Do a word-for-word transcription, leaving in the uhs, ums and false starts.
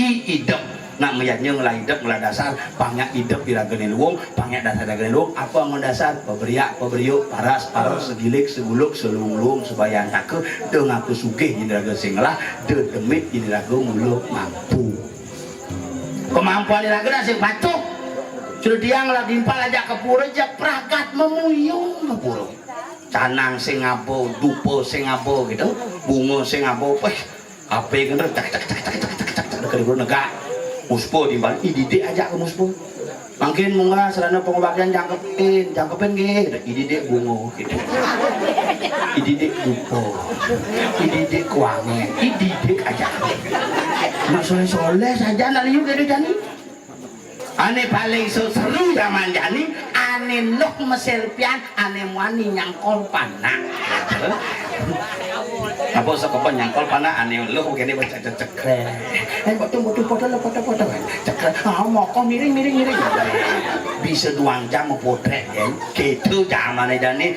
I idep. Nak meyatnya ngelah idep, ngelah dasar, pangyak idep iragané luung, pangyak dasar iragané luung, apa anggon dasar? Peberiak, peberiuk, paras, paros, segilik, seguluk, selunglung, sebayantaka, da ngaku sugih jin iraga sing ngelah, da demit jin iraga mula mampu. Kemampuan iraga dah sing patuh. Sudah tiang ngelah timpal ajak ka pura, jak pragat memuyung ka pura. Canang sing aba, dupa sing aba gitu, bunga sing aba, peh, api kena cak cak cak cak cak cak cak cak, negak. Muspa timpal, ididik ajak ka muspa. Mangkin munggah sarana pangobatan jangkepin, jangkepin nggih, ididik bunga gitu. Ididik dupa, ididik kuange, ididik ajak. Nak soleh-soleh saja nak liu gitu jani. Ané paling seru zaman jani, ané luh meselfian, ané muani nyangkol panak. Apa sakepen nyangkol panak, ané luh kéné baca cekrek. Eh, betul betul foto lo foto foto kan. Cekrek, ah, moko miring miring miring. Bisa duang jam mau potret kan. Gitu zaman jani.